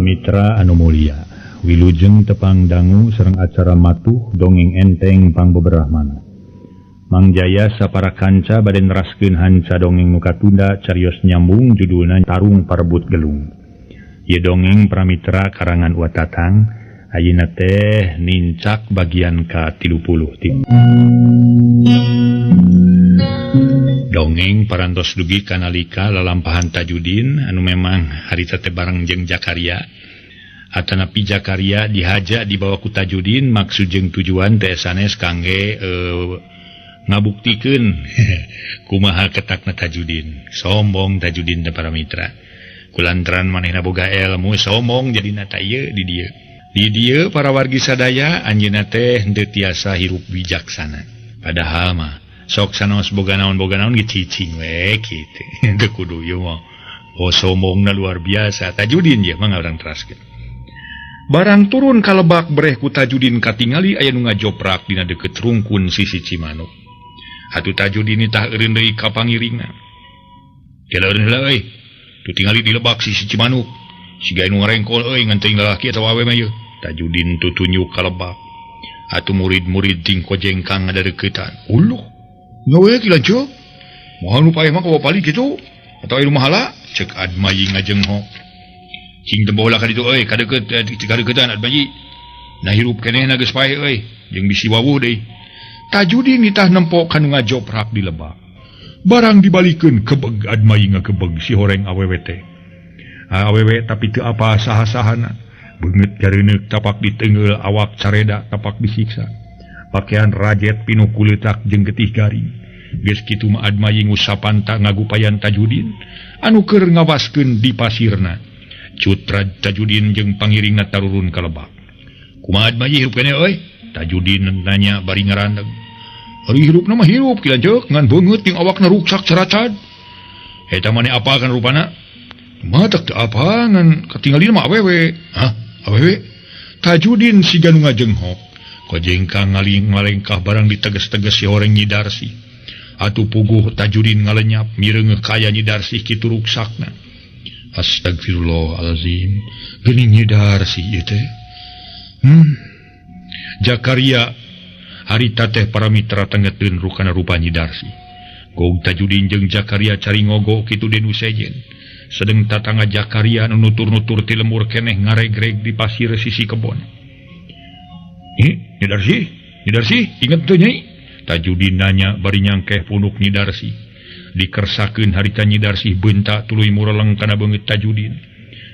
Pramitra anu mulia, wilujeng tepang dangu sareng acara matuh dongeng enteng pangbeberahmana. Mang Jaya sapara kanca bade neraskeun hanca dongeng nu katunda carios nyambung judulna Tarung Parebut Gelung. Ieu dongeng Pramitra karangan Wa Tatang, ayeuna teh nincak bagian ka-30. Dongeng parantos dugi kanalika lalampahan Tajudin anu memang harita teh bareng jeung Jakaria. Atanapi Jakaria dihaja dibawa ku Tajudin maksud jeung tujuan teh sanes kangge ngabuktikeun kumaha ketakna Tajudin. Sombong Tajudin teh para mitra. Kulantaran manehna boga ilmu sombong jadina ta ieu di dieu. Di dieu para wargi sadaya anjeunna teh henteu tiasa hirup bijaksana. Padahal mah sok sanos boga naon ge cicing we kitu. Teu kudu ieu mah. Oh sombongna luar biasa. Tajudin ieu mah urang teraskeun. Barang turun ka lebak breh ku Tajudin katingali aya nu ngajoprak dina deukeut rungkun sisi Cimanuk. Atuh Tajudin tah eureun deui ka pangiringna. Gela eureun heula euy. Tu tingali di lebak sisi Cimanuk. Siga nu ngarengkol euy ngan teuing lalaki atawa awewe mah ieu. Tajudin tutunjuk ka lebak. Atuh murid-murid ting kojengkang ngadareuketan. Uluh. Nyawe ki lanceuk. Moal nu paeh mah kawa pali kitu. Atawa aya nu mahala ceuk Admayi ngajengho. Cing tempoh lah ka ditu euy, ka deukeut kadeukeutan Admayi. Nah hirup keneh na geus paeh euy, jeung bisi wawuh deui. Tajudin nitah nempo ka nu ngajoprak di lebak. Barang dibalikeun kebeg Admayi ngakebeg si horeng awewe teh. Awewe tapi teu apa saha-sahana. Beungeut gareuneuk tapak diteungeul awak careda tapak disiksa. Pakaian rajet pinuh kuleutak jeung getih garing. Geus kitu mah Admayi ngusapan ta ngagupayan Tajudin anu keur ngawaskeun di pasirna. Cutra Tajudin jeung pangiringna tarurun ka lebak. Kumaha Admayi hirup keneh euy? Tajudin nanya bari ngarandeg. Ari hirupna mah hirup ki lanceuk ngan beungeut jeung awakna ruksak caracad. Eta maneh apal kan rupana? Mah teu apa ngan katingalina mah awewe. Hah, awewe? Tajudin siga nu ngajenghok. Kojengkang ngalengkah barang diteges-teges si horeng Nyi Darsih. Atuh puguh Tajudin ngalenyap mireungeuh kaya Nyi Darsih kitu ruksakna. Astagfirullahalazim. Geuning Nyi Darsih ieu teh. Jakaria harita teh para mitra tengeteun rukana rupa Nyi Darsih. Gog Tajudin jeung Jakaria cari ngogo kitu deun nu sejen. Sedeng tatangga Jakaria nu nutur-nutur ti lemur keneh ngaregreg di pasir sisi kebon. Nyi Darsih, Nyi Darsih, inget teu Nyai? Tajudin nanya bari nyangkeh punuk Nyi Darsih. Dikersakeun harita Nyi Darsih beunta tuluy mureleng kana beungeut Tajudin.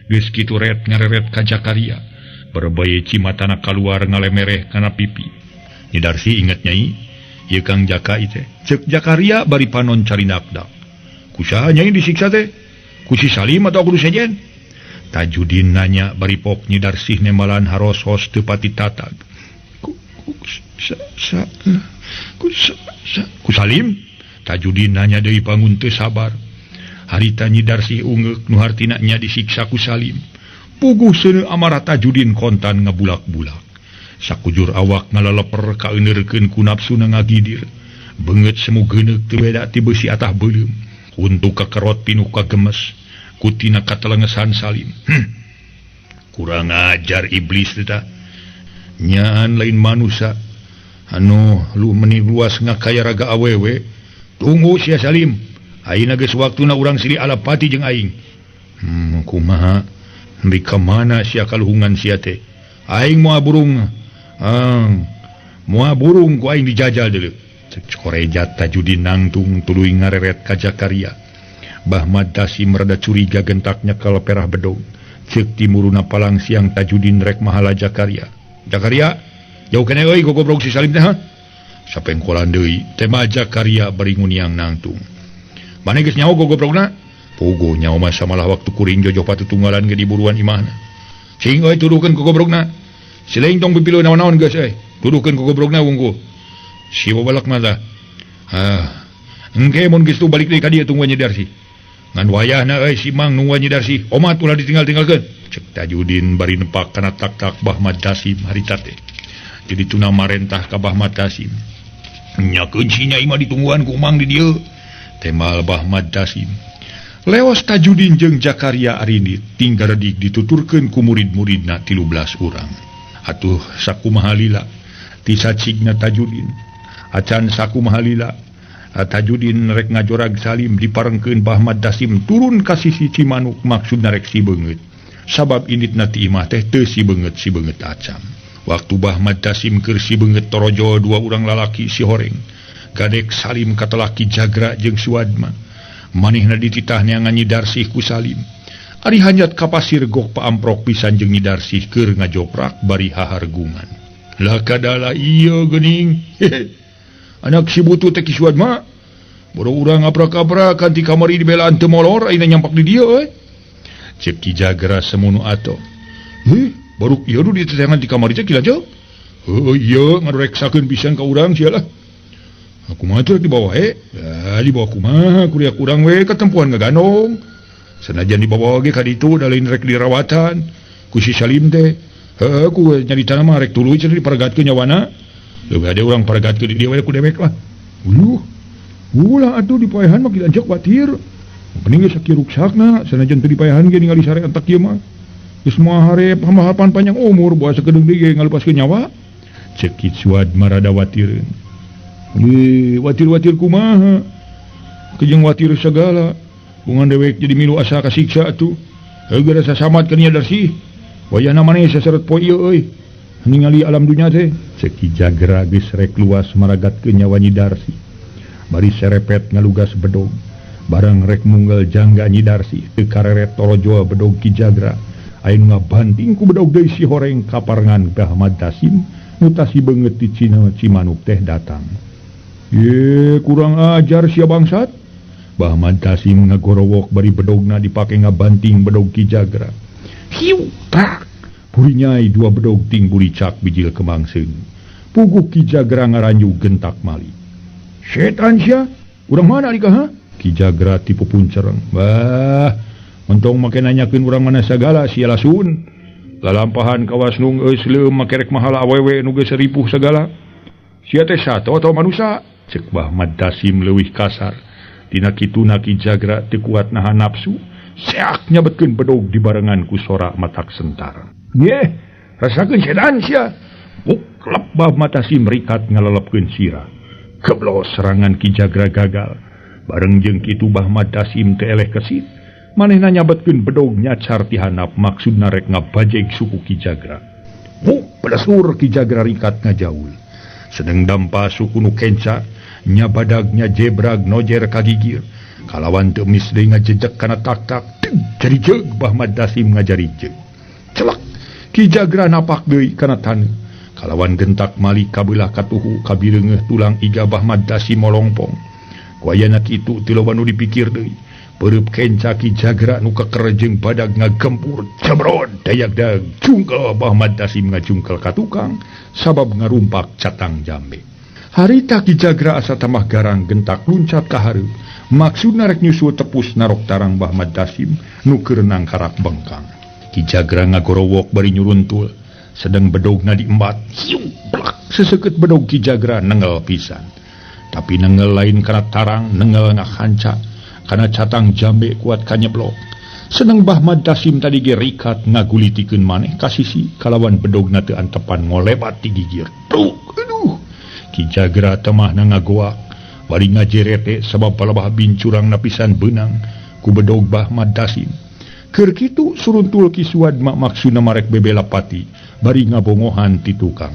Geus kitu ret ngareret ka Jakaria. Berbaye cimatana kaluar ngalemereh kana pipi. Nyi Darsih inget Nyai, ieu Kang Jaka ieu teh. Ceuk Jakaria bari panon carinakdak. Kusaha Nyai disiksa teh? Ku si Salim atau kudu sejen? Tajudin nanya bari pok Nyi Darsih nembalan harosos teu pati tatag. Ku Salim? Tajudin nanya deui bangun teu sabar. Harita Nyi Darsih ungeuk nu hartina nya disiksa ku Salim. Puguh seuneu amarah Tajudin kontan ngabulak-bulak. Sakujur awak ngaleleper kaeuneurkeun ku nafsuna ngagidir. Beungeut semu geuneuk teu beda ti beusi atah beuleum. Huntu kakerot pinuh kagemes. Kutina katelengesan Salim. Kurang ajar iblis teh. Nyaan lain manusia. Anu lu meni luas ngakaya raga awewe. Tunggu sia Salim. Ayeuna geus waktuna urang silih alapati jeung aing. Kumaha? Nepi ka mana sia kaluhungan sia teh? Aing moal burung. Moal burung ku aing dijajal deuleu. Cek korejat Tajudin nangtung tuluy ngareret ka Jakaria. Bahmad Tasim rada curiga gentaknya kalau perah bedog. Ceuk timuruna palang siang Tajudin rek mahala Jakaria. Jakaria, jauh keneh euy gogobrog si Salim teh ha? Sapengkolan deui tema Jakaria bari nguniang nangtung. Maneh geus nyaho gogobrogna? Puguh nyaho mah samalah waktu kuring jojoh patutunggalan ge diburuan imahna. Cing euy tuduhkeun gogobrogna. Sileung tong pipilu naon-naon geus euy. Tuduhkeun gogobrogna wungkul. Si babalak mah tah. Engke mun geus tu balik deui ka dieu tungguan Nyi Darsih. Ngan wayahna euy si Mang nungguan Nyi Darsih. Omat ulah ditinggal-tinggalkeun. Ceuk Tajudin bari nepak kana tak-tak Bahmad Tasim harita teh. Jadi tuna marentah ka Bahmad Tasim. Nyakeun si Nyai mah ditungguan ku Mang di dieu. Temal Bahmad Tasim. Leos Tajudin jeung Jakaria arindit tinggal redik dituturkeun ku murid-muridna 13 urang. Atuh sakumaha lila ti sacigna Tajudin. Acan sakumaha lila Tajudin rek ngajorag Salim diparengkeun Ahmad Dasim turun ka sisi Cimanuk maksudna rek si beungeut. Sabab inditna ti imah teh teu si beungeut acan. Waktu Ahmad Dasim keur si beungeut torojo dua urang lalaki si horeng. Gadek Salim katelaki Jagra jeung Suadma. Manehna dititah neangan Nyi Darsih ku Salim. Ari hanjat ka pasir gok paamprok pisan jeung Nyi Darsih keur ngajoprak bari hahargungan. Lah kadala ieu geuning. Anak si butuh teh Ki Suadma. Boro urang ngabrak-abrakan ti kamari dibelaan teu molor ayeuna nyampak di dieu euy. Cek Ki Jagra semunu ato. Heh, baru ieu nu diteteangan ti kamari teh Ki Lajeng. Heuh ieu ngareksakeun pisan ka urang sia lah. Aku mah teh dibawa he. Lah dibawa kumaha kuriak urang we katempuan ngagandong. Sanajan dibawa ge ka ditu da lain rek dirawatan ku si Salim teh. Heuh ku nyaritana mah rek tuluy cenah diparegatkeun nyawana. Leuwih ade urang paregatkeun di dieu we ku dewek lah. Uluh. Ulah atuh dipaehan mah Ki Lanceuk watir. Mending geus sakieu ruksakna sanajan teu dipaehan ge ningali sare entak ieu mah. Geus moal harep hamahapan panjang umur boa sakedeung deui ge ngalepaskeun nyawa. Ceuk Ki Suadma rada watireun. Watir-watir kumaha kejeng watir segala bungan dewek jadi milu asa kasiksa atuh heuh geura sasamat ka Nya Darsih wayahna maneh saseret poe ieu euy ningali alam dunya teh. Ceuk Ki Jagra geus rek luas maragatkeun nyawa Nyi Darsih bari serepet ngalugas bedog barang rek munggal jangga Nyi Darsih teu kareret torojoa bedog Ki Jagra aya nu ngabanting ku bedog deui si horeng kaparengan Ahmad Dasim mutasi beungeut di Cina Cimanuk teh datang. Ye kurang ajar sia bangsat. Bahmad Dasim ngagorowok bari bedogna dipake ngabanting bedog Ki Jagra. Hiu tak burinyai dua bedog ting buricak bijil kemangseun. Puguh Ki Jagra ngaranju gentak mali. Setan sia, urang mana ari ka ha? Ki Jagra tipu puncereng. Bah, mentong make nanyakeun urang mana sagala sia lasun. Lalampahan kawas nu geus leuem make rek mahala awewe nu geus ripuh sagala. Sia teh sato atau manusa? Cek Ahmad Dasim leuwih kasar. Dina kituna Ki Jagra teu kuat nahan nafsu, seak nyabetkeun bedog dibarengan ku sora matak sentar. Yeh, rasakeun setan sia. Buklep Ahmad Dasim rikat ngalelepkeun sirah. Keblos serangan Ki Jagra gagal. Bareng jeung kitu Ahmad Dasim teu eleh kesit. Manehna nyabetkeun bedog nyacar ti handap maksudna rek ngabajeg suku Ki Jagra. Buk pelesur Ki Jagra rikat ngajaul. Sedeng dampa suku nu kenca nya badagnya jebrag nojer kagigir kalawan teu mis deui ngajejek kana tak-tak jadi jeug Ahmad Dasim ngajari jeug celak Ki Jagra napak deui kana taneuh kalawan gentak mali kabelah katuhu kabireungeuh tulang iga Ahmad Dasim molongpong ku ayana kitu teu loba nu dipikir deui peureub kenca Ki Jagra nu keker jeung badag ngagempur jebrod dayag-dag jungkel Ahmad Dasim ngajungkel ka tukang sabab ngarumpak catang jambe. Harita Ki Jagra asa tambah garang gentak luncat ka hareup maksudna rek nyusul tepus narok tarang Ahmad Dasim nu keur nangkarak bengkang. Ki Jagra ngagorowok bari nyuruntul sedang bedogna diembat hiu blak seseukeut bedog Ki Jagra nengel pisan. Tapi nengel lain kana tarang nengel ngakanca kana catang jambe kuat kanyeblok. Seneng Ahmad Dasim tadi ge rikat ngagulitikeun maneh ka sisi kalawan bedogna teu antepan ngolebat ti gigir. Tuk, aduh. Ki Jagra temahna ngagoak bari ngajerete sabab palebah bincurang napisan beunang ku bedog Ahmad Dasim. Keur kitu suruntul Ki Suadma maksudna marek bebela pati bari ngabongohan ti tukang.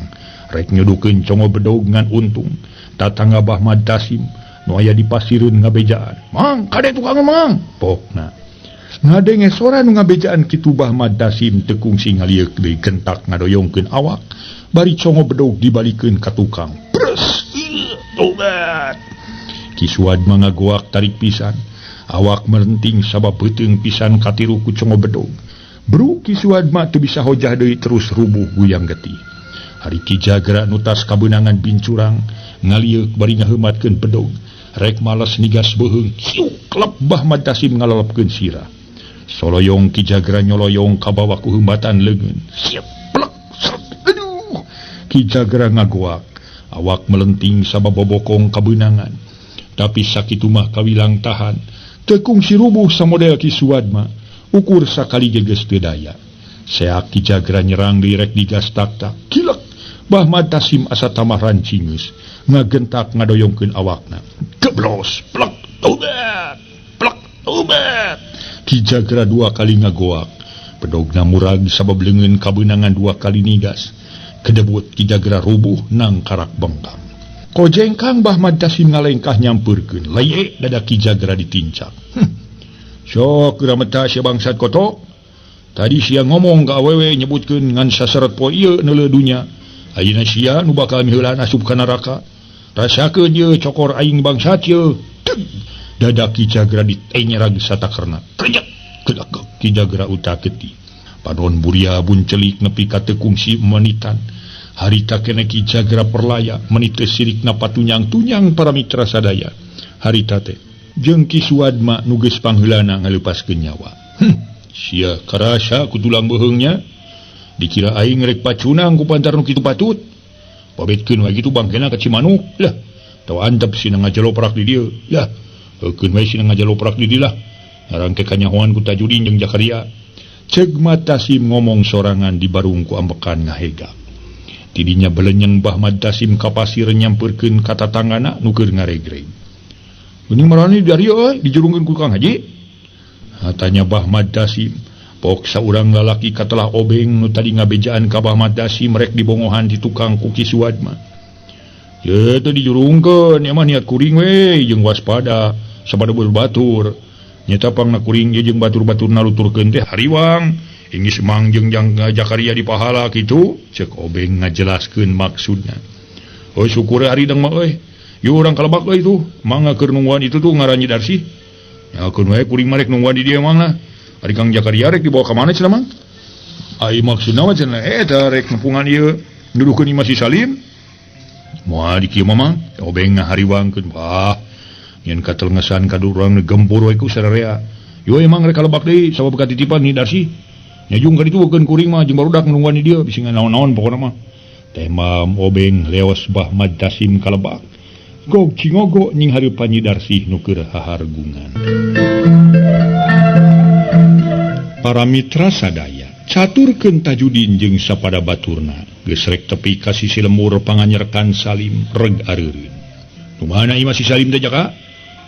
Rek nyudukeun congo bedog ngan untung tatangga Ahmad Dasim nu aya di pasireun ngabejaan. Mang, kade tukang mang. Pokna. Ngadenge sora nu ngabejaan kitu Ahmad Dasim teu kungsi ngalieuk deui gentak ngadoyongkeun awak bari congo bedog dibalikeun ka tukang. Bres! Tobat. Ki Suadma ngagoak tarik pisan. Awak merenting sabab beuteung pisan katiru ku congo bedog. Bru Ki Suadma teu bisa hojah deui terus rubuh guyang getih. Hari Ki Jagra nu tas kabeunangan bincurang ngalieuk bari ngaheumatkeun bedog. Rek males nigas beuheung, hiu klep Ahmad Dasim ngalelepkeun sirah. Soloyong Ki Jagra nyoloyong kabawa ku heumbatan leungeun. Siep plek sret aduh. Ki Jagra ngagoak, awak melenting sabab bobokong kabeunangan. Tapi sakitu mah kawilang tahan, Teu kungsi rubuh samodel Ki Suwadma, ukur sakali ge geus teu daya. Seak Ki Jagra nyerang direk digas tak-tak. Kilek Bahmad Tasim asa tamah rancingeus, ngagentak ngadoyongkeun awakna. Geblos, plek, tobat, plek, tobat. Ki Jagra dua kali ngagoak. Pedogna murag sabab leungeun kabeunangan dua kali nigas. Kedebut Ki Jagra rubuh nang karak bengkang. Kojengkang Bahmad Tasim ngalengkah nyampeurkeun. Leye dada Ki Jagra ditincak. Sok geura meta sia bangsat kotok. Tadi sia ngomong ka awewe nyebutkeun ngan saseret poe ieu neuleuh dunya. Ayeuna sia nu bakal miheulaan asup ka neraka. Rasakeun ieu cokor aing bangsat ieu. Dada Ki Jagra ditenyerag satakerna. Krejek kelak Ki Jagra utaketi. Panon buria buncelik nepi ka teu kungsi menitan. Harita kene Ki Jagra perlaya menit teu sirikna patunyang-tunyang para mitra sadaya. Harita teh jeung Ki Suwadma nu geus pangheulana ngaleupaskeun nyawa. Sia karasa ku tulang beuheungnya. Dikira aing rek pacunang ku pantar nu kitu patut. Pabetkeun we kitu bangkena ka Cimanuk lah. Tawa antep sina ngajaloprak di dieu. Lah, heukeun we sina ngajaloprak di dieu lah. Ngarangke kanyahoan ku Tajudin jeung Jakaria. Ceuk Tasim ngomong sorangan di barung ku ambekan ngahega. Tidinya belenyeng Bahmad Tasim ka pasir nyampeurkeun ka tatanggana nu keur ngaregreg. Geuning marani dari euy dijurungkeun ku Kang Haji? Tanya Bahmad Tasim. Pok saurang lalaki katelah obeng nu tadi ngabejaan ka Bahmad Tasim rek dibongohan di tukang ku Ki Suwadma. Ye teh dijurungkeun nya mah niat kuring we jeung waspada sabada batur. Nyata pangna kuring ge jeung batur-baturna nuturkeun teh hariwang. Ingis mang jeung jang Jakaria dipahala kitu, ceuk obeng ngajelaskeun maksudna. Oh syukur ari dang mah euy. Ieu urang kalebak euy tuh, mangga keur nungguan itu tuh ngaran Nyi Darsih. Ya keun we kuring mah rek nungguan di dieu mangna. Ari Kang Jakaria rek dibawa ka mana cenah mang? Ai maksudna mah cenah eta rek nepungan ieu nuduhkeun imah si Salim. Moal di kieu mah mang, obeng ngahariwangkeun. Wah, nyen katelngesan ka urang gempur we ku sararea. Yo emang rek kalebak deui sabab katitipan Nyi Darsih. Nya jung ka ditu keun kuring mah jeung barudak nungguan di dieu bisi naon-naon pokona mah. Temam obeng leos Bahmad Tasim kalebak. Gog cingogo nying hareupan Nyi Darsih nu keur hahargungan. Para mitra sadaya, caturkeun Tajudin jeung sapada baturna, geus rek tepi ka sisi lemur panganyerkan Salim reg areureun. Nu mana imah si Salim teh Jaka?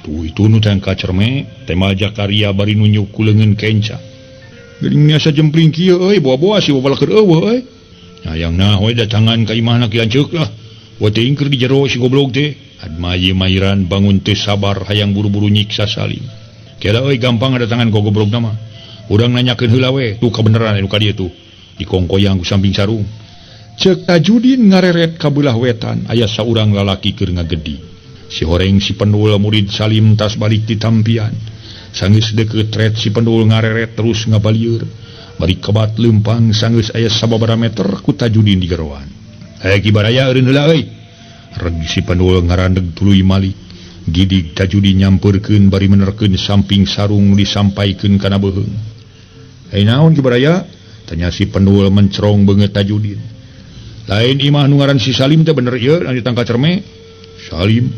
Tuh itu nu teh kacerme, tema Jakaria bari nunjuk ku leungeun kenca. Geuning asa jempling kieu euy, boa-boa si babalakeur eueuh euy. Hayangna we datangan ka imahna ki lanceuk lah. Wa teuing keur di jero si goblok teh. Admaye mairan bangun teu sabar hayang buru-buru nyiksa Salim. Kela euy gampang datangan ka goblokna mah. Urang nanyakeun heula we, tuh kabeneran anu ka dieu tuh. Dikongkoyang ku samping sarung. Ceuk Tajudin ngareret ka beulah wetan aya saurang lalaki keur ngagedi. Si horeng si pendul murid Salim tas balik di tampian. Sanggeus deukeut ret si pendul ngareret terus ngabalieur. Bari kebat leumpang sanggeus aya sababaraha meter ku Tajudin digeroan. Hae Ki Baraya eureun heula euy. Reg si pendul ngarandeg tuluy malik. Gidig Tajudin nyampeurkeun bari menerkeun samping sarung disampaikeun kana beuheung. Hei naon Ki Baraya? Tanya si pendul mencerong beungeut Tajudin. Lain imah nu ngaran si Salim teh bener ieu anu ditangka cerme. Salim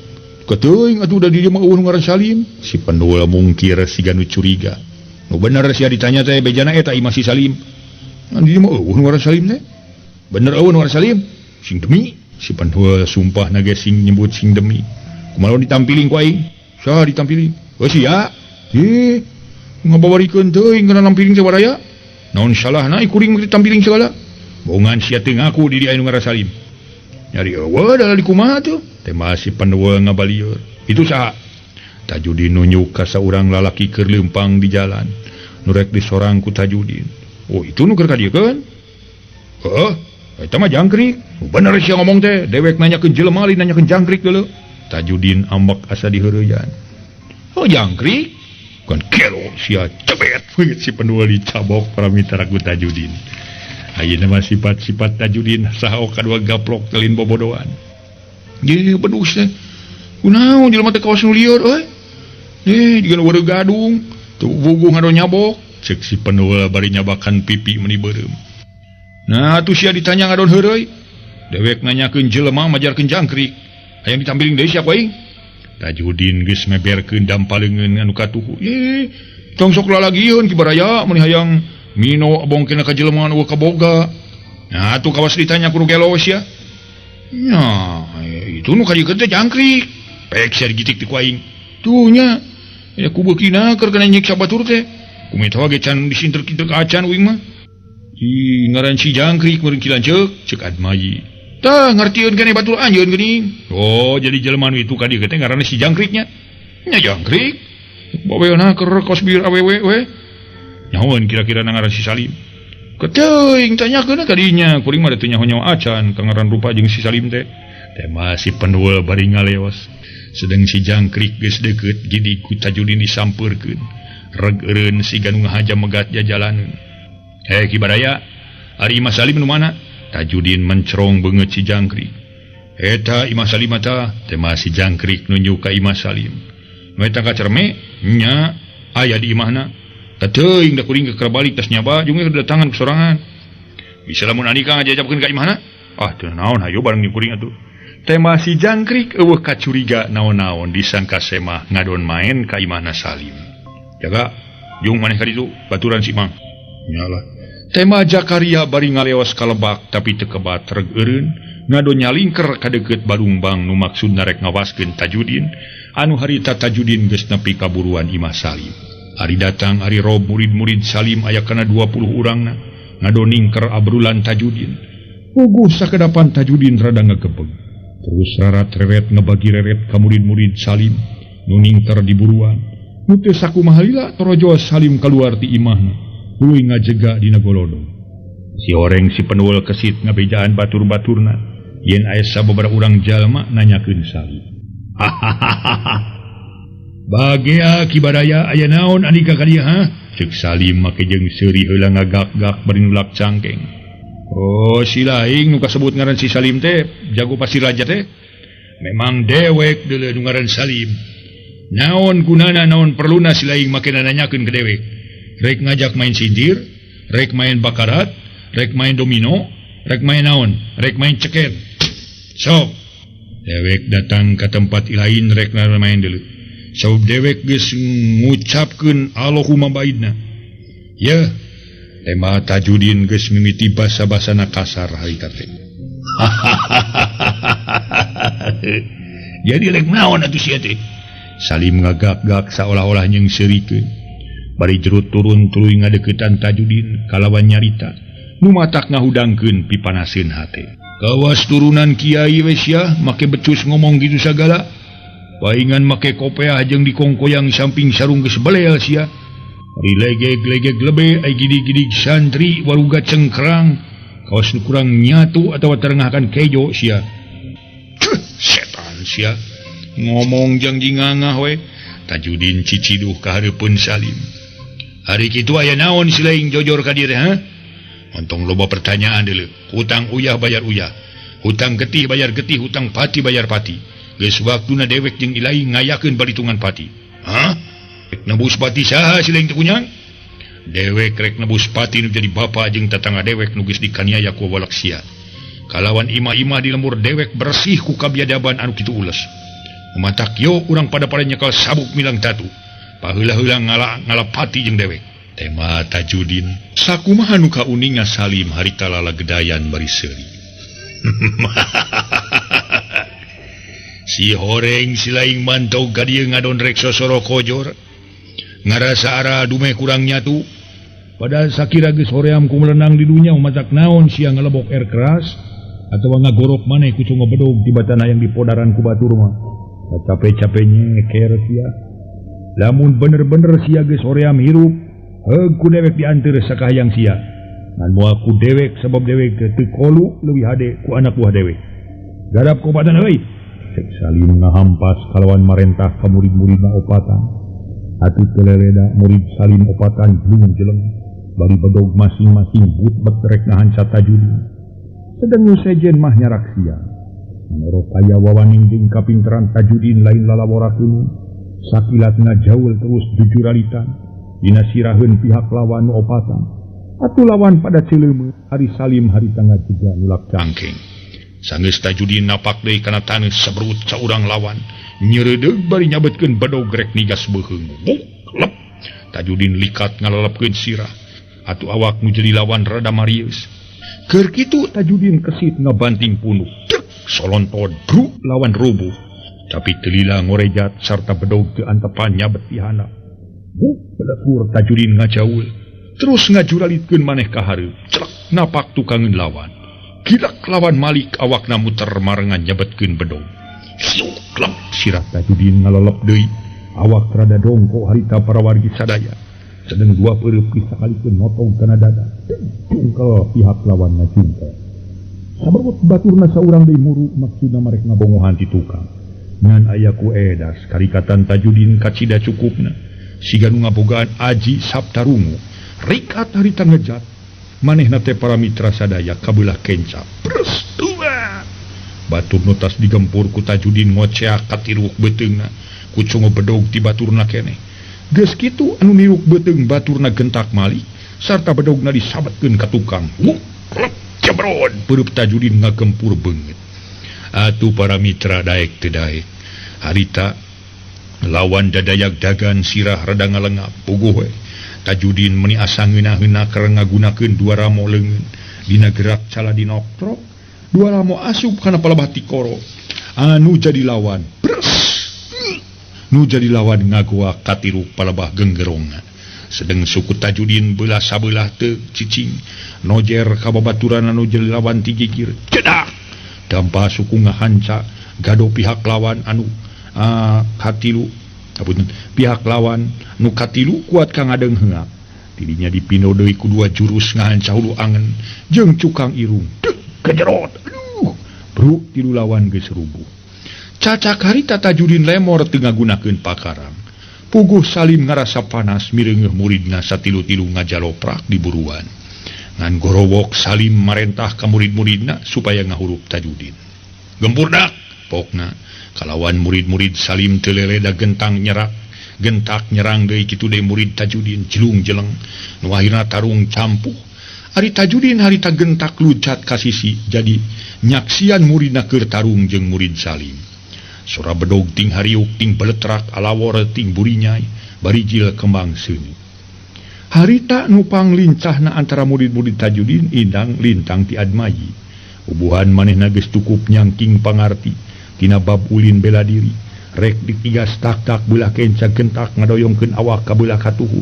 keteuing atuh da di dieu mah eueuh nu ngaran Salim. Si pendul mungkir siga nu curiga. Nu bener sia ditanya teh bejana eta imah si Salim. Anu di dieu mah eueuh nu ngaran Salim teh. Bener eueuh nu ngaran Salim? Sing demi. Si pendul sumpah na ge sing nyebut sing demi. Kumaha ditampiling ku aing? Saha ditampiling? Heuh sia. Ih, ngabawarikeun teuing kana nampiling teh baraya. Naon salahna kuring mah ditampiling segala. Bongan sia teu ngaku di dieu anu ngaran Salim. Nyari eueuh da kumaha tuh? Teh masih pendul ngabalieur. Itu saha? Tajudin nunjuk ka saurang lalaki keur leumpang di jalan. Nu rek disorang ku Tajudin. Oh, itu nu keur ka dieu keun? Heuh, eta mah jangkrik. Bener sia ngomong teh, dewek nanyakeun jelema lain nanyakeun jangkrik deuleu. Tajudin ambek asa diheureuyaan. Oh, jangkrik? Kan kelo sia cebet. Si pendul dicabok para mitra ku Tajudin. Ayeuna mah sifat-sifat Tajudin saha kadua gaplok telin bobodoan. Ye bedus teh. Kunaon jelema teh kawas nu lieur euy? Jiga nu gadung, teu buguh ngado nyabok. Ceuk si pendul bari nyabakan pipi meuni beureum. Nah atuh sia ditanya ngadon heureuy. Dewek nanyakeun jelema majarkeun jangkrik. Hayang ditampiling deui sia ku aing. Tajudin geus meberkeun dampaleungeun anu katuhu. Tong sok lalagieun Ki Baraya mun hayang mino bongkena ka jelema anu kaboga. Nah atuh kawas ditanya ku nu gelos ya. Nya, itu nu ka dieu teh jangkrik. Pek sia digitik ti ku aing. Tuh nya, ya ku beukina keur kana nyiksa batur teh. Kumita ge can disinter-kinter acan uing mah. Ih, ngaran si jangkrik meureun ki lanceuk, ceuk Admayi. Tah ngartieun keneh batur anjeun geuning. Oh, jadi jelema nu itu ka dieu teh ngaranna si jangkriknya. Nya jangkrik. Baweuna keur kos bir awewe we. Nyahoeun kira-kira na ngaran si Salim. Keteuing tanyakeun ka dinya, kuring mah teu nyaho-nyaho acan ka ngaran rupa jeung si Salim teh. Teh masih penduel bari ngaleos. Sedeng si jangkrik geus deukeut gidi ku Tajudin disampeurkeun. Reg eureun siga nu ngahaja megat jajalaneun. Ki Baraya, ari Imah Salim nu mana? Tajudin mencerong beungeut si jangkrik. Eta Imah Salim tah, teh si jangkrik nunjuk ka Imah Salim. Nu eta ka cerme nya aya di imahna. Teuing da kuring keur balik tas nyaba jeung kedatangan sorangan. Bisa lamun andika ngajajabkeun ka imahna? Ah, teu naon hayo bareng jeung kuring atuh. Teh si jangkrik eueuh kacuriga naon-naon disangka semah ngadon main ka imahna Salim. Jaga jeung maneh ka ditu baturan si Mang. Nyalah. Tema Jakaria bari ngaleos kalebak tapi teu kebat reg eureun ngadon nyalingker ka deukeut Balungbang nu maksudna rek ngawaskeun Tajudin anu harita Tajudin geus nepi ka buruan Imah Salim. Ari datang ari rob murid-murid Salim aya kana 20 urangna ngadon ningker abrulan Tajudin. Puguh sakedapan Tajudin rada ngagebeg. Terus rarat reret ngebagi reret ka murid-murid Salim nu ningker di buruan. Nu teu sakumaha lila torojo Salim kaluar ti imahna. Tuluy ngajega dina golodong. Si oreng si penuul kesit ngabejaan batur-baturna yen aya sababaraha urang jalma nanyakeun Salim. Bagea Ki Baraya aya naon andika ka dieu ha? Ceuk Salim make jeung seuri heula ngagak-gak bari nulak cangkeng. Oh, si laing nu kasebut ngaran si Salim teh jago pasir raja teh. Memang dewek deuleu nu ngaran Salim. Naon gunana naon perluna si laing make nanyakeun ka dewek. Rek ngajak main sindir, rek main bakarat, rek main domino, rek main naon, rek main ceket. Sok. Dewek datang ke tempat lain rek main dulu. Sabab dewek geus ngucapkeun Allahumma baidna. Yeuh, tema Tajudin geus mimiti basa-basana kasar harita teh. Jadi rek naon atuh sia teh? Salim ngagak-gak saolah-olah nyeungseurikeun. Bari jerut turun tuluy ngadeuketan Tajudin kalawan nyarita nu matak ngahudangkeun pipanaseun hate. Kawas turunan kiai we sia make becus ngomong gitu sagala. Paingan make kopeah jeung dikongkoyang samping sarung geus belel sia. Bari legeg-legeg lebe ai gidig-gidig santri waruga cengkrang. Kawas nu kurang nyatu atawa terengahkan kejo sia. Cuh, setan sia. Ngomong jeung jingangah we. Tajudin ciciduh ka hareupeun Salim. Hari kitu aya naon si laing jojor ka dieu teh ha? Ontong loba pertanyaan deuleu. Hutang uyah bayar uyah, hutang getih bayar getih, hutang pati bayar pati. Geus waktuna dewek jeung ilai ngayakeun balitungan pati. Hah? Rek nebus pati saha si laing teh kunyang? Dewek rek nebus pati nu jadi bapa jeung tatangga dewek nu geus dikaniaya ku walak sia. Kalawan imah-imah di lembur dewek bersih ku kabiadaban anu kitu ules. Matak yo urang pada-pada nyekal sabuk milang tatu. Paheula-heula ngalapati jeung dewek. Tema Tajudin sakumaha nu kauninga Salim harita lalagedayan bari seuri. Si horeng si laing mantau ka dieu ngadon rek sosoro kojor. Ngarasa ara dume kurang nyatu. Padahal sakira geus hoream ku melenang di dunya matak naon sia ngalebok air keras atawa ngagorok maneh ku cungo bedog di batana yang dipodaran ku batur mah. Capek-capek nyeker sia. Lamun bener-bener sia geus hoream hirup, heug ku dewek dianteur sakahayang sia. Ngan moal ku dewek sabab dewek teu kolu leuwih hade ku anak buah dewek. Garap ku opatan euy. Cek Salim ngahampas kalawan marentah ka murid-muridna opatan. Atuh teu leleda murid Salim opatan jelung jeleng. Bari bedog masing-masing but-bet rek nahan Tajudin. Sedeng nu sejen mah nyarak sia. Menurut kaya wawaning jeung kapinteran Tajudin lain lalaworakeun. Sakilat ngajaul terus jujuralitan dina siraheun pihak lawan nu opatan. Atuh lawan pada celeumeut hari Salim harita ngajega nulak cangkeng. Sanggeus Tajudin napak deui kana taneuh saberut saurang lawan nyeredeug bari nyabetkeun bedog rek nigas beuheung. Lep. Tajudin likat ngalelepkeun sirah. Atuh awak nu jadi lawan rada marius. Keur kitu Tajudin kesit ngabanting punuk. Cek solontod bruk lawan rubuh. Tapi teu lila ngorejat sarta bedog teu antepan nyabet ti handap. Buk belekur Tajudin ngajaul. Terus ngajuralitkeun maneh ka hareup. Celek napak tukangeun lawan. Gilak lawan malik awakna muter marengan nyabetkeun bedog. Siuk lep sirah Tajudin ngalelep deui. Awak rada dongko harita para wargi sadaya. Sedeng dua peureub disakalikeun notong kana dada. Jungkel pihak lawan ngajungkel. Saberut baturna saurang deui muru maksudna marek ngabongohan ti tukang. Ngan aya ku edas karikatan Tajudin kacida cukupna. Siga nu ngabogaan aji Saptarungu. Rikat harita ngejat. Manehna teh para mitra sadaya kabelah kenca. Pres tua. Batur nu tas digempur ku Tajudin ngoceak katiruk beuteungna. Ku cungo bedog ti baturna keneh. Geus kitu anu niuk beuteung baturna gentak malik sarta bedogna disabetkeun ka tukang. Wuk klep jebrod peureub Tajudin ngagempur beungeut. Atuh para mitra daek teu daek. Harita lawan dadayak dagan sirah rada ngalengap puguh we. Tajudin meuni asa ngeunah-ngeunah keur ngagunakeun dua ramo leungeun. Dina gerak caladinoktrok dua ramo asup kana palebah tikoro. Anu jadi lawan pres. Nu jadi lawan ngagoak katiru palebah genggerongan. Sedeng suku Tajudin belah sabelah teu cicing. Nojer ka babaturan anu jadi lawan ti gigir. Cedak. Dampa suku ngahanca gado pihak lawan anu katilu. Apunten, pihak lawan nu katilu kuat ka ngadeung heungap. Tidinya dipino deui ku dua jurus ngahanca hulu angen jeung cukang irung. Dek kejerot. Aduh, bruk tilu lawan geus rubuh. Cacak harita Tajudin lemor teu ngagunakeun pakarang. Puguh Salim ngarasa panas mireungeuh muridna satilu-tilu ngajaloprak di buruan. Ngan gorowok Salim marentah ka murid-muridna supaya ngahurup Tajudin. Gempurdak pokna kalawan murid-murid Salim teu leleda gentang nyerak, gentak nyerang deui kitu deui murid Tajudin jelung jeleng. Nu akhirna tarung campuh. Ari Tajudin harita gentak lucat ka sisi jadi nyaksian muridna keur tarung jeung murid Salim. Sora bedog ting hariuk ting beletrak alawor ting burinyai barijil kembang seuneu. Harita nu panglincahna antara murid-murid Tajudin indang lintang ti Admayi. Ubuhan manehna geus cukup nyangking pangarti tina bab ulin bela diri. Rek ditigas tak-tak belah kenca gentak ngadoyongkeun awak ka belah katuhu.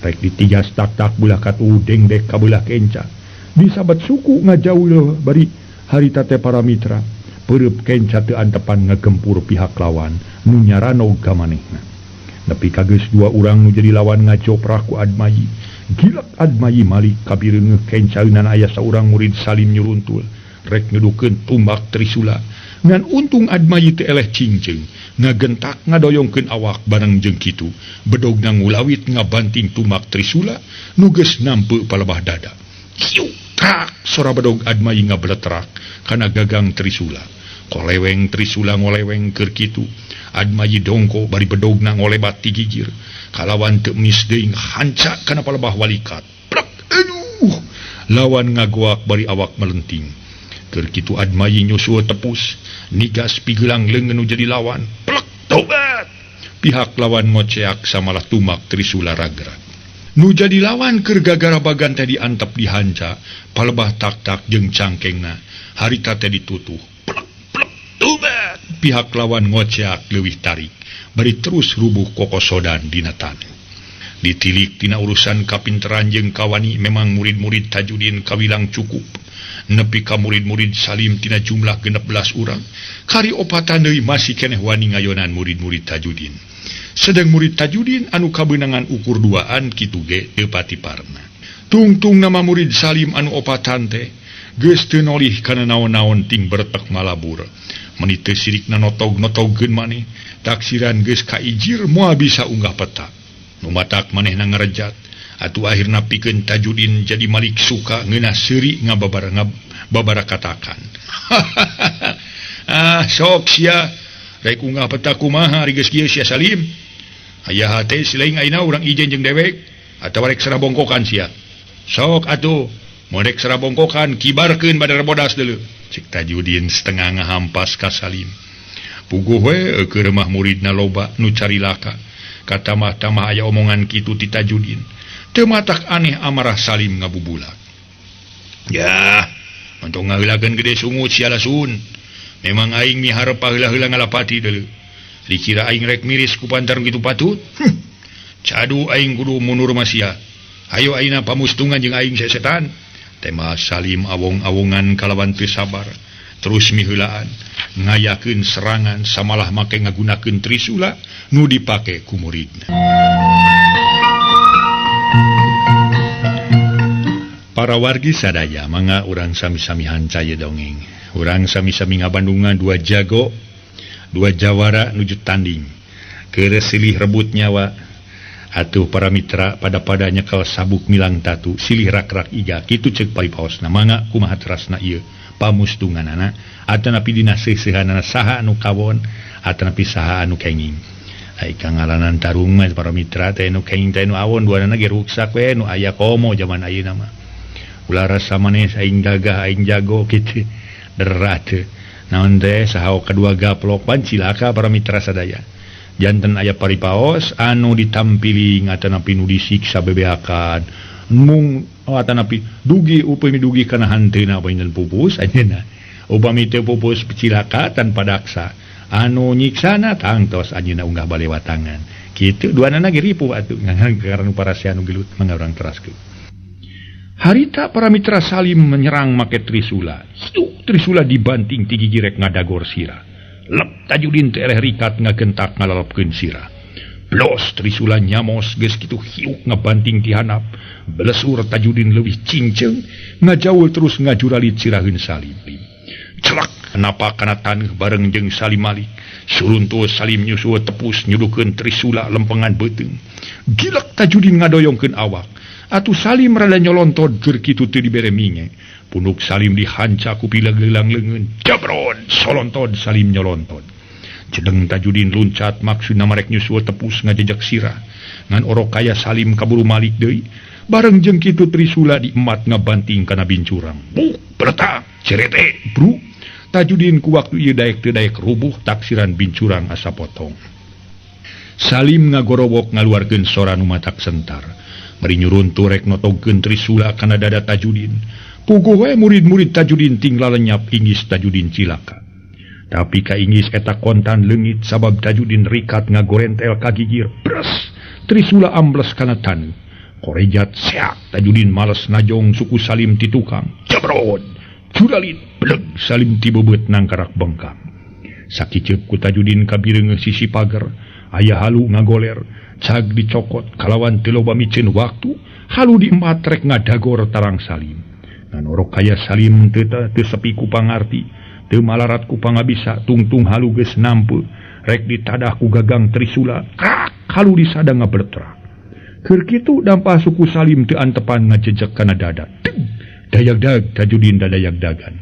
Rek ditigas tak-tak belah katuhu dengdek ka belah kenca. Disabat suku ngajaul bari harita teh para mitra. Peureub kenca teu antepan ngagempur pihak lawan nu nyaranog ka manehna. Nepi ka geus dua urang nu jadi lawan ngajoprak ku Admayi. Gilak Admayi malik kabireungeuh kencaeunan aya saurang murid Salim nyuruntul rek ngedukeun tumbak Trisula. Ngan untung Admayi teu eleh cingceung, ngagentak ngadoyongkeun awak bareng jeung kitu. Bedogna ngulawit ngabanting tumbak Trisula nu geus nampe palebah dada. Siuk trak sora bedog Admayi ngabletrak kana gagang Trisula. Koleweng Trisula ngoleweng keur kitu. Admayi dongko bari bedogna ngolebat ti gigir. Kalawan teu mis deui hanca kana palebah walikat. Plek aduh. Lawan ngagoak bari awak melenting. Keur kitu Admayi nyusul tepus, nigas pigelang leungeun nu jadi lawan. Plek tobat. Pihak lawan ngoceak samalah tumak Trisula ragrag. Nu jadi lawan keur gagarabagan teh diantep dihanca, palebah tak-tak jeung cangkengna. Harita teh ditutuh. Plek plek tobat. Pihak lawan ngoceak leuwih tarik, bari terus rubuh kokosodan dina taneuh. Ditilik tina urusan kapinteran jeung kawani memang murid-murid Tajudin kawilang cukup. Nepi ka murid-murid Salim tina jumlah 16 urang, kari opatan deui masih keneh wani ngayonan murid-murid Tajudin. Sedang murid Tajudin anu kabeunangan ukur duaan kitu ge teu patiparna. Tungtung nama murid Salim anu opatan teh geus teu nolih kana naon-naon ting bertek malabur. Meuni teu sirikna notog-notogkeun maneh, taksiran geus kaijir moal bisa unggah peta. Nu matak manehna ngarejat. Atuh akhirna pikeun Tajudin jadi malik suka ngeunah seuri ngababarakatakan. Ah sok sia rek unggah peta kumaha ari geus kieu sia Salim. Aya hate silaing ayeuna urang ijen jeung dewek atawa rek sarabongkokan sia. Sok atuh Modek sarabongkokan kibarkeun badar bodas deuleu. Cek Tajudin setengah ngahampas ka Salim. Puguh we keur mah muridna loba nu carilaka. Katamah-tamah aya omongan kitu ti Tajudin. Teu matak aneh amarah Salim ngabubulak. Ya, entong ngaheulakeun gede sungut sia lasun. Memang aing miharep paheula-heula ngalapati deuleu. Dikira aing rek miris ku pantar kitu patut. Cadu aing kudu mundur mah sia. Hayo ayeuna pamustungan jeung aing sesetan. Tema Salim awong-awongan kalawan teu sabar. Terus miheulaan ngayakeun serangan samalah make ngagunakeun trisula nu dipake ku muridna. Para wargi sadaya mangga urang sami-sami hancaya dongeng. Urang sami-sami ngabandungan dua jago, dua jawara nuju tanding. Keur silih rebut nyawa. Atuh para mitra pada-pada nyekel sabuk milang tatu silih rak-rak iga kitu ceuk paripaosna mangga kumaha terasna ieu pamustunganana atanapi dina seuseuhanana saha anu kawon atanapi saha anu kenging. Ai kangalanan tarung mah para mitra teh nu kenging teh nu awon duanana ge ruksak we nu aya komo jaman ayeuna mah. Ulah rasa manes aing gagah aing jago kitu derah teh. Naon teh saha kadua gaplok pan cilaka para mitra sadaya. Janten aya paripaos anu ditampiling atanapi nu disiksa bebeakan mung atanapi dugi upami dugi kana hanteuna panjenengan pupus anjeunna upami teu pupus cilaka tanpa daksa anu nyiksana tangtos anjeunna unggah balewatangan kitu duanana ge ripuh atuh ngan parasea nu gelut mangga urang teraskeun. Harita para mitra Salim menyerang make trisula. Hiuk trisula dibanting ti gigirek ngadagor sirah. Lep Tajudin teh eleh rikat ngagentak ngalalopkeun sirah. Blos trisula nyamos geus kitu hiuk ngabanting ti handap. Belesur Tajudin leuwih cingceung ngajaul terus ngajuralit siraheun Salim. Celak napa kana taneuh bareng jeung Salim Malik. Suruntul Salim nyusul tepus nyudukeun trisula lempengan beuteung. Gilek Tajudin ngadoyongkeun awak. Atuh Salim rada nyolontod keur kitu teu dibere minge. Punuk Salim dihanca ku pilegelang leungeun. Jabron solontod Salim nyolontod. Jedeng Tajudin luncat maksudna marek nyusul tepus ngajejek sirah. Ngan orok kaya Salim kaburu malik deui. Bareng jeung kitu trisula diemat ngabanting kana bincurang. Buk beletak cerete bru. Tajudin ku waktu ieu daek teu daek rubuh taksiran bincurang asa potong. Salim ngagorowok ngaluarkeun sora nu matak sentar. Bari nyuruntu rek notogkeun trisula kana dada Tajudin. Puguh we murid-murid Tajudin tinggal lenyap inggis Tajudin cilaka. Tapi ka inggis eta kontan leungit sabab Tajudin rikat ngagorentel ka gigir. Bres trisula ambles kana taneuh. Korejat seak Tajudin males najong suku Salim ti tukang. Jebrod juralit bleg Salim ti beubeut nangkarak bengkang. Sakiceup ku Tajudin kabireungeuh sisi pager. Aya halu ngagoler, cag dicokot kalawan teu loba miceun waktu, halu diemat rek ngadagor tarang Salim. Ngan orok kaya Salim teu sepi ku pangarti, teu malarat ku pangabisa, tungtung halu geus nampe, rek ditadah ku gagang trisula, krak halu disada ngabletrak. Keur kitu dampah suku Salim teu antepan ngajejek kana dada. Teg, dayag-dag Tajudin dadayag-dagan.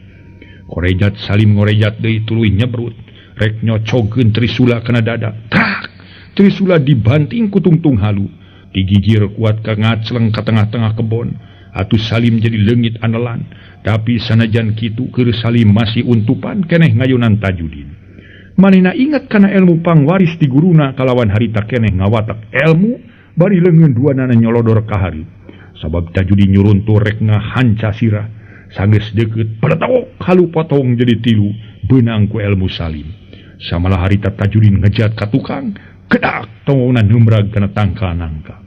Korejat Salim ngorejat deui tuluy nyebrut, rek nyocogkeun trisula kana dada. Krak trisula dibanting ku tungtung halu, digigir kuat ka ngacleng ka tengah-tengah kebon. Atuh Salim jadi leungit anelan, tapi sanajan kitu keur Salim masih untupan keneh ngayunan Tajudin. Manehna inget kana ilmu pangwaris ti guruna kalawan harita keneh ngawatak ilmu bari leungeun duanana nyolodor ka hareup. Sabab Tajudin nyuruntur rek ngahanca sirah, sanggeus deukeut peletok halu potong jadi tilu beunang ku ilmu Salim. Samalah harita Tajudin ngejat ka tukang, kedak tongona numrag kana tangkal nangka.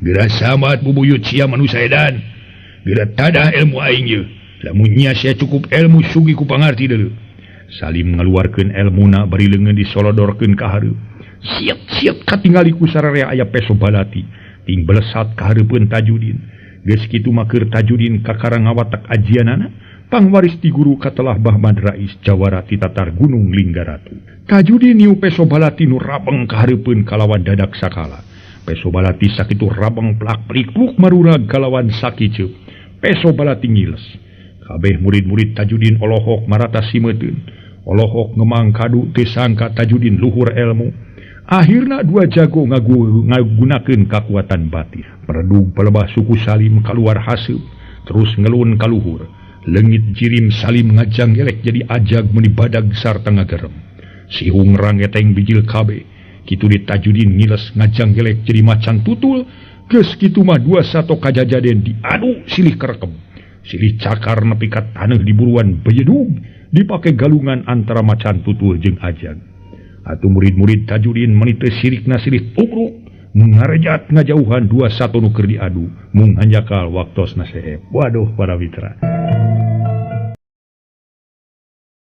Geura samat bubuyut sia manusia edan. Geura tadah ilmu aing ieu. Lamun nya sia cukup ilmu sugi ku pangarti deuleu. Salim ngaluarkeun elmuna bari leungeun disolodorkeun ka hareup. Siap-siap katingali ku sararea aya peso balati. Ting belesat ka hareupeun Tajudin. Geus kitu mah keur Tajudin kakara ngawatak ajianana, pangwaris ti guru katelah Bahmad Rais jawara ti tatar Gunung Linggaratu. Tajudin niu peso balati nu rabeng ka hareupeun kalawan dadak sakala. Peso balati sakitu rabeng plak-plik marurag kalawan sakiceup. Peso balati ngiles. Kabeh murid-murid Tajudin olohok marata simeuteun. Olohok ngemang kadu teu sangka Tajudin luhur elmu. Akhirna dua jago ngagunakeun kakuatan batin. Peredug pelebah suku Salim keluar haseup terus ngelun kaluhur. Leungit jirim Salim ngajanggelek jadi ajag meuni badag sarta ngagerem. Sihung rangeteng bijil kabeh. Kitu di Tajudin ngiles ngajanggelek jadi macan tutul. Geus kitu mah dua sato kajajaden diadu silih kerekem. Silih cakar nepi ka taneuh diburuan bejedug dipake galungan antara macan tutul jeung ajag. Atuh murid-murid Tajudin meuni teu sirikna silih tubruk ngarejat ngajauhan dua sato nu keur diadu mung hanjakal waktosna seep. Waduh para mitra.